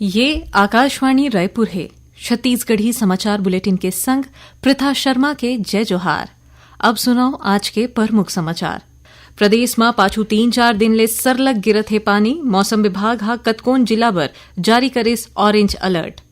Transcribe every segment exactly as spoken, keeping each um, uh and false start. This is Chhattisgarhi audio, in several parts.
ये आकाशवाणी रायपुर हे। छत्तीसगढ़ी समाचार बुलेटिन के संग प्रथा शर्मा के जय जोहार। अब सुनव आज के प्रमुख समाचार। प्रदेश म पाछू तीन चार दिन ले सरलग गिरत हे पानी। मौसम विभाग ह कतकोन जिला बर जारी करिस orange alert।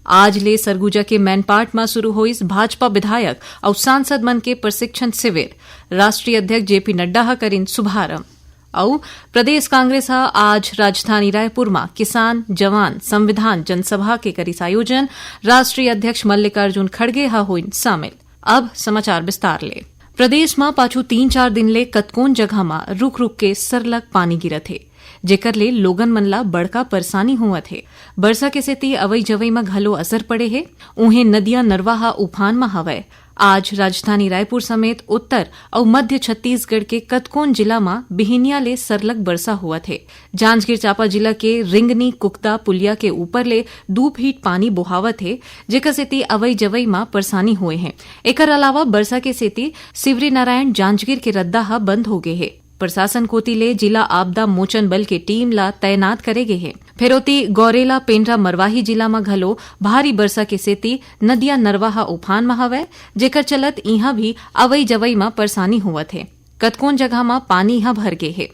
आज ले सरगुजा के मैनपाट म शुरू होइस भाजपा विधायक अउ सांसद मन के प्रशिक्षण शिविर। राष्ट्रीय अध्यक्ष जेपी नड्डा ह करिन शुभारंभ। अउ प्रदेश कांग्रेस ह आज राजधानी रायपुर म किसान, जवान, संविधान जनसभा के करिस आयोजन। राष्ट्रीय अध्यक्ष मल्लिकार्जुन खड़गे ह होइन शामिल। अब समाचार विस्तार ले। प्रदेश म पाछू तीन चार दिन ले कतकोन जगह म रुक रुक के सरलग पानी गिरत हे, जेकर ले लोगन मन ला बड़का परेशानी होवत हे। बरसा के सेती अवई जवई म घलो असर पड़े हे। उहें, नदिया नरवा ह उफान म हवय। आज राजधानी रायपुर समेत उत्तर अउ मध्य छत्तीसगढ़ के कतकोन जिला म बिहिनिया ले सरलग बरसा होवत हे। जांजगीर चांपा जिला के रिंगनी कुकदा पुलिया के ऊपर ले दू फीट पानी बोहावत हे, जेकर सेती अवई जवई म परेशानी होए हे। एकर अलावा बरसा के सेती शिवरीनारायण जांजगीर के रद्दा ह बंद हो गे हे। प्रशासन कोति ले जिला आपदा मोचन बल के टीम ला तैनात करे गे हे। फेर ओती गौरेला पेंड्रा मरवाही जिला म घलो भारी बरसा के सेती नदिया नरवा ह उफान म हवय, जेकर चलत इहां भी अवई जवई म परेशानी होवत हे। कतकोन जगह म पानी ह भर गे हे।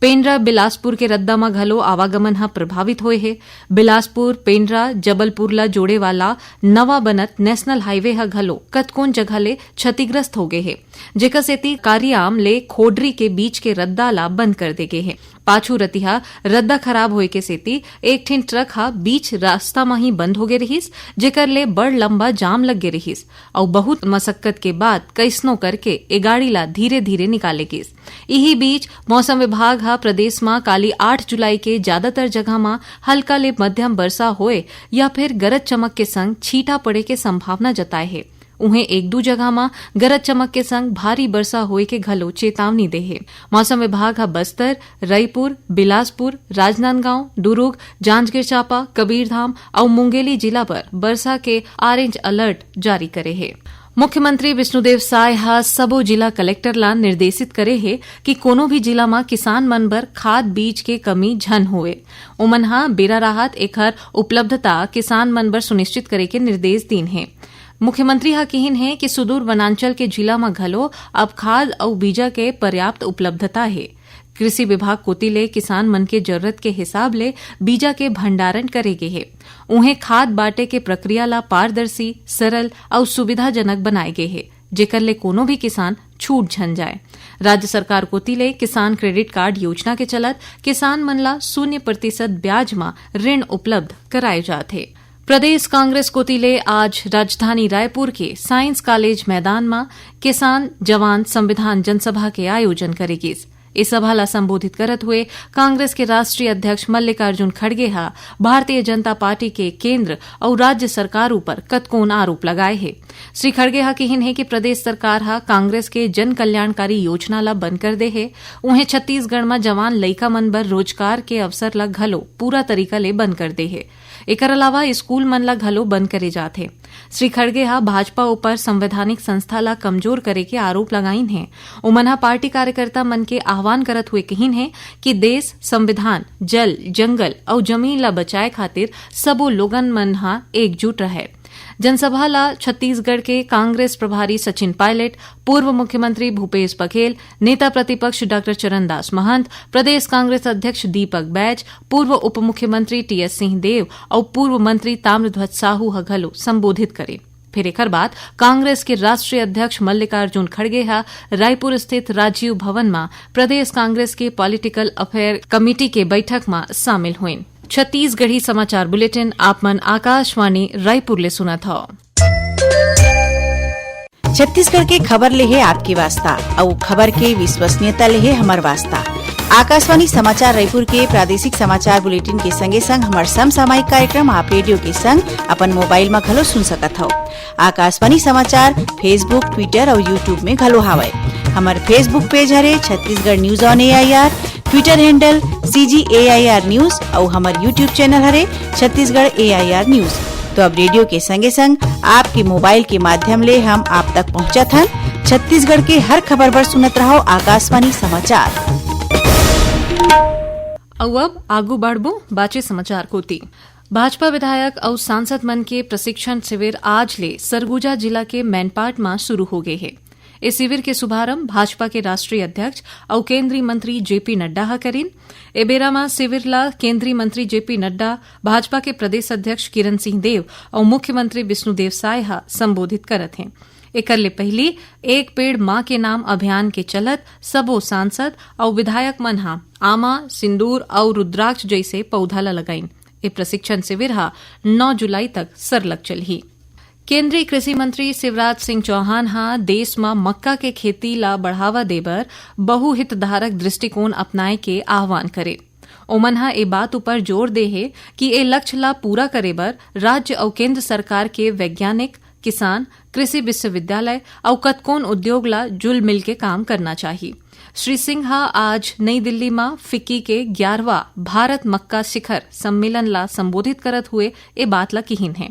पेंड्रा बिलासपुर के रद्दा म घलो आवागमन ह प्रभावित होए हे। बिलासपुर, पेंड्रा, जबलपुर ला जोड़े वाला नवा बनत नेशनल हाईवे ह घलो कतकोन जगह ले क्षतिग्रस्त हो गे हे, जेकर सेती कारियाम ले खोडरी के बीच के रद्दा ला बंद कर दे गे हे। पाछू रतिहा रद्दा खराब होए के सेती एक ठिन ट्रक ह बीच रास्ता म ही बंद हो गे रिहिस, जेकर ले बड़ लंबा जाम लग गे रिहिस अउ बहुत मशक्कत के बाद कइसनो करके ए गाड़ी ला धीरे-धीरे निकाले गिस। इही बीच, मौसम विभाग ह प्रदेश म काली आठ जुलाई के ज्यादातर जगह म हल्का ले मध्यम बरसा होए या फिर गरज चमक के संग छींटा पड़े के संभावना जताए हे। उहें, एक दू जगह म गरज चमक के संग भारी बरसा होए के घलो चेतावनी दे हे। मौसम विभाग ह बस्तर, रईपुर, बिलासपुर, राजनांदगांव, दुरूग, जांजगीर चांपा, कबीरधाम अउ मुंगेली जिला बर बरसा के orange alert जारी करे हे। मुख्यमंत्री विष्णुदेव साय ह सबो जिला कलेक्टर ला निर्देशित करे हे कि कोनो भी जिला म किसान मन बर खाद बीज के कमी झन होए। ओमन ह बेरा राहत एखर उपलब्धता किसान मन बर सुनिश्चित करे के निर्देश दीन हे। मुख्यमंत्री ह किहिन हे कि सुदूर वनांचल के जिला म घलो अब खाद अउ बीजा के पर्याप्त उपलब्धता हे। कृषि विभाग कोति ले किसान मन के जरूरत के हिसाब ले बीजा के भंडारण करे गे हे। उहें, खाद बांटे के प्रक्रिया ला पारदर्शी, सरल अउ सुविधाजनक बनाए गे हे, जेकर ले कोनो भी किसान छूट झन जाए। राज्य सरकार कोति ले किसान क्रेडिट कार्ड योजना के चलत किसान मन ला शून्य प्रतिशत ब्याज म ऋण उपलब्ध कराए जात हे। प्रदेश कांग्रेस कोति ले आज राजधानी रायपुर के साइंस कॉलेज मैदान म किसान, जवान, संविधान जनसभा के आयोजन करे गिस। ए सभा ला संबोधित करत हुए कांग्रेस के राष्ट्रीय अध्यक्ष मल्लिकार्जुन खड़गे ह भारतीय जनता पार्टी के केंद्र अउ राज्य सरकार ऊपर कतकोन आरोप लगाए हे। श्री खड़गे ह किहिन हे कि प्रदेश सरकार ह कांग्रेस के जन कल्याणकारी योजना ला बंद कर दे हे। उहें, छत्तीसगढ़ म जवान लइका मन बर रोजगार के अवसर ला घलो पूरा तरीका ले बंद कर दे हे। एकर अलावा स्कूल मन ला घलो बंद करे जात हे। श्री खड़गे ह भाजपा ऊपर संवैधानिक संस्था ला कमजोर करे के आरोप लगाइन हे। ओमन ह पार्टी कार्यकर्ता मन के आह्वान करत हुए किहिन हे कि देश, संविधान, जल, जंगल अउ जमीन ला बचाए खातिर सबो लोगन मन ह एकजुट रहय। जनसभा ला छत्तीसगढ़ के कांग्रेस प्रभारी सचिन पायलट, पूर्व मुख्यमंत्री भूपेश बघेल, नेता प्रतिपक्ष डॉक्टर चरणदास महंत, प्रदेश कांग्रेस अध्यक्ष दीपक बैज, पूर्व उप मुख्यमंत्री टीएस सिंहदेव अउ पूर्व मंत्री ताम्रध्वज साहू ह घलो संबोधित करे। फिर एकर बाद कांग्रेस के राष्ट्रीय अध्यक्ष मल्लिकार्जुन खड़गे ह रायपुर स्थित राजीव भवन म प्रदेश कांग्रेस के पॉलिटिकल अफेयर कमेटी के बैठक म शामिल होइन। छत्तीसगढ़ी समाचार बुलेटिन आप मन आकाशवाणी रायपुर ले सुनत हव। छत्तीसगढ़ के खबर ले हे आपके वास्ता, अउ खबर के विश्वसनीयता ले हे हमर वास्ता। आकाशवाणी समाचार रायपुर के प्रादेशिक समाचार बुलेटिन के संगे संग हमर समसामयिक कार्यक्रम आप रेडियो के संग अपन मोबाइल म घलो सुन सकत हव। आकाशवाणी समाचार Facebook, Twitter अउ YouTube में घलो हावय। हमर Facebook पेज हरे Chhattisgarh news on AIR, Twitter handle CG AIR news अउ हमर YouTube चैनल हरे छत्तीसगढ़ एआईआर न्यूज। तो अब रेडियो के संगे संग आपके मोबाइल के माध्यम ले हम आप तक पहुंचत हन। छत्तीसगढ़ के हर खबर बर सुनत रहव आकाशवाणी समाचार। अउ अब आगू बढ़बो बाचे समाचार कोति। भाजपा विधायक अउ सांसद मन के प्रशिक्षण शिविर आज ले सरगुजा जिला के मैनपाट म शुरू हो गे हे। ए शिविर के शुभारंभ भाजपा के राष्ट्रीय अध्यक्ष अउ केंद्रीय मंत्री जेपी नड्डा ह करिन। ए बेरा म शिविर ला केंद्रीय मंत्री जेपी नड्डा, भाजपा के प्रदेश अध्यक्ष किरण सिंह देव अउ मुख्यमंत्री विष्णुदेव साय ह संबोधित करत हें। एकर ले पहिली एक पेड़ मां के नाम अभियान के चलत सबो सांसद अउ विधायक मन ह आमा, सिंदूर अउ रुद्राक्ष जइसे पौधा ल लगाइन। ए प्रशिक्षण शिविर ह नौ जुलाई तक सरलग चलही। केंद्रीय कृषि मंत्री शिवराज सिंह चौहान ह देश म मक्का के खेती ला बढ़ावा देबर बहुहितधारक दृष्टिकोण अपनाए के आह्वान करे। ओमन ह ए बात उपर जोर दे हे कि ए लक्ष्य ला पूरा करे बर राज्य अउ केंद्र सरकार के वैज्ञानिक, किसान, कृषि विश्वविद्यालय अउ कतकोन उद्योग ला जुल मिल के काम करना चाही। श्री सिंह ह आज नई दिल्ली म फिक्की के ग्यारहवाँ भारत मक्का शिखर सम्मेलन ला संबोधित करत हुए ए बात ला किहिन हे।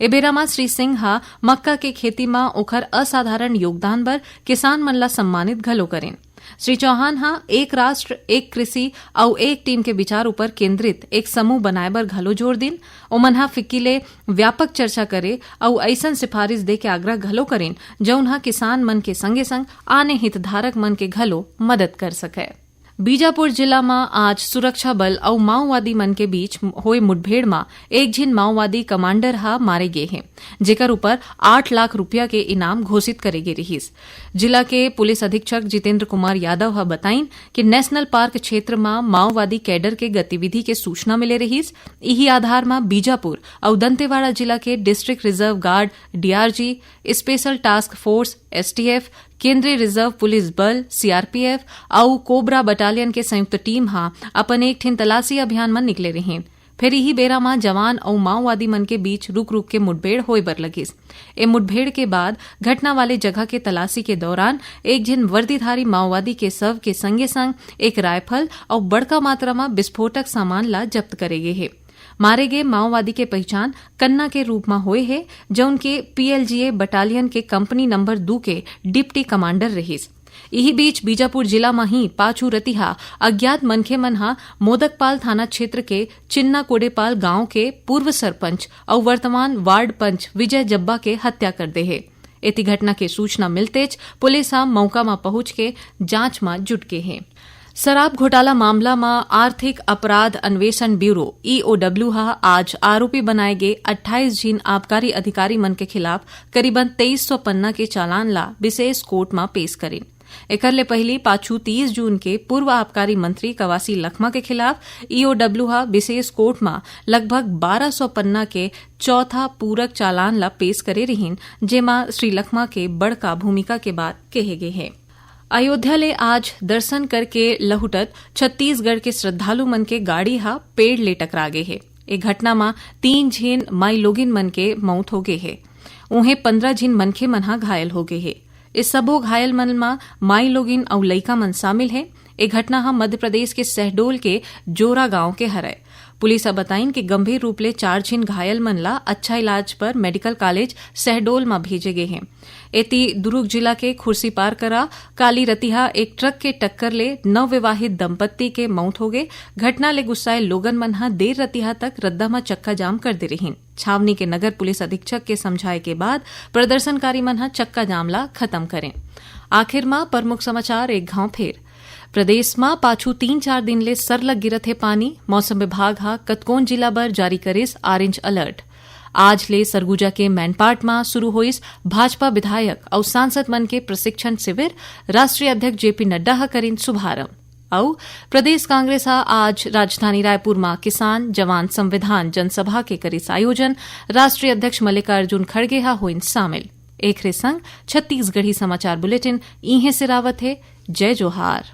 ए बेरा म श्री सिंह ह मक्का के खेती म ओखर असाधारण योगदान बर किसान मन ला सम्मानित घलो करिन। श्री चौहान ह एक राष्ट्र, एक कृषि अउ एक टीम के विचार उपर केंद्रित एक समूह बनाए बर घलो जोर दिन। ओमन ह फिक्की ले व्यापक चर्चा करे अउ अइसन सिफारिश दे के आग्रह घलो करिन, जउन ह किसान मन के संगे-संग आने हितधारक मन के घलो मदद कर सकय। बीजापुर जिला म आज सुरक्षा बल अउ माओवादी मन के बीच होए मुठभेड़ म एक झिन माओवादी कमांडर ह मारे गे हे, जेकर ऊपर आठ लाख रुपया के इनाम घोषित करे गे रिहिस। जिला के पुलिस अधीक्षक जितेंद्र कुमार यादव ह बताइन कि नेशनल पार्क क्षेत्र म माओवादी कैडर के गतिविधि के सूचना मिले रिहिस। इही आधार म बीजापुर अउ दंतेवाड़ा जिला के district reserve guard, DRG, special task force, STF, केंद्रीय रिजर्व पुलिस बल, सीआरपीएफ, अउ कोबरा बटालियन के संयुक्त टीम ह अपन एक ठिन तलाशी अभियान म निकले रिहिन। फेर इही बेरा म जवान अउ माओवादी मन के बीच रुक-रुक के मुठभेड़ होए बर लगिस। ए मुठभेड़ के बाद घटना वाले जगह के तलाशी के दौरान एक झिन वर्दीधारी माओवादी के शव के संगे-संग एक रायफल अउ बड़का मात्रा म विस्फोटक सामान ला जब्त करे गे हे। मारे गे माओवादी के पहिचान कन्ना के रूप म होए हे, जउन के पीएलजीए बटालियन के कंपनी नंबर दू के डिप्टी कमांडर रिहिस। इही बीच बीजापुर जिला म ही पाछू रतिहा अज्ञात मनखे मन ह मोदकपाल थाना क्षेत्र के चिन्ना कोडेपाल गांव के पूर्व सरपंच अउ वर्तमान वार्ड पंच विजय जब्बा के हत्या कर दे हे। एती घटना के सूचना मिलतेच पुलिस ह मौका म पहुंच के जांच म जुट गे हे। शराब घोटाला मामला म आर्थिक अपराध अन्वेषण ब्यूरो, ईओडब्ल्यू, ह आज आरोपी बनाए गे अट्ठाईस झिन आबकारी अधिकारी मन के खिलाफ करीबन तेईस सौ पन्ना के चालान ला विशेष कोर्ट म पेश करिन। एकर ले पहिली पाछू तीस जून के पूर्व आबकारी मंत्री कवासी लखमा के खिलाफ ईओडब्ल्यू ह विशेष कोर्ट म लगभग बारह सौ पन्ना के चौथा पूरक चालान ला पेश करे रिहिन, जेमा श्री लखमा के बड़का भूमिका के बात कहे गे हे। अयोध्या ले आज दर्शन करके लहुटत छत्तीसगढ़ के श्रद्धालु मन के गाड़ी ह पेड़ ले टकरा गे हे। ए घटना म तीन झिन माईलोगिन मन के मौत हो गे हे। उहें, पन्द्रह झिन मनखे मन ह घायल हो गे हे। ए सबो घायल मन म माईलोगिन अउ लइका मन शामिल हे। ए घटना ह मध्य प्रदेश के शहडोल के जोरा गांव के हरय। पुलिस ह बताइन कि गंभीर रूप ले चार झिन घायल मन ला अच्छा इलाज बर मेडिकल कॉलेज शहडोल म भेजे गे हे। एती दुरूग जिला के खुर्सीपार करा काली रतिहा एक ट्रक के टक्कर ले नवविवाहित दंपत्ति के मौत हो गे। घटना ले गुस्साए लोगन मन ह देर रतिहा तक रद्दा म चक्का जाम कर दे रिहिन। छावनी के नगर पुलिस अधीक्षक के समझाए के बाद प्रदर्शनकारी मन ह चक्का जाम ला खत्म करें। आखिर म प्रमुख समाचार एक घांव फेर। प्रदेश म पाछू तीन चार दिन ले सरलग गिरत हे पानी। मौसम विभाग ह कतकोन जिला बर जारी करिस ऑरेंज अलर्ट। आज ले सरगुजा के मैनपाट म शुरू होइस भाजपा विधायक अउ सांसद मन के प्रशिक्षण शिविर। राष्ट्रीय अध्यक्ष जेपी नड्डा ह करिन शुभारंभ। अउ प्रदेश कांग्रेस ह आज राजधानी रायपुर म किसान, जवान, संविधान जनसभा के करिस आयोजन। राष्ट्रीय अध्यक्ष मल्लिकार्जुन खड़गे ह होइन शामिल। एखरे संग छत्तीसगढ़ी समाचार बुलेटिन इहें सिरावत हे। जय जोहार।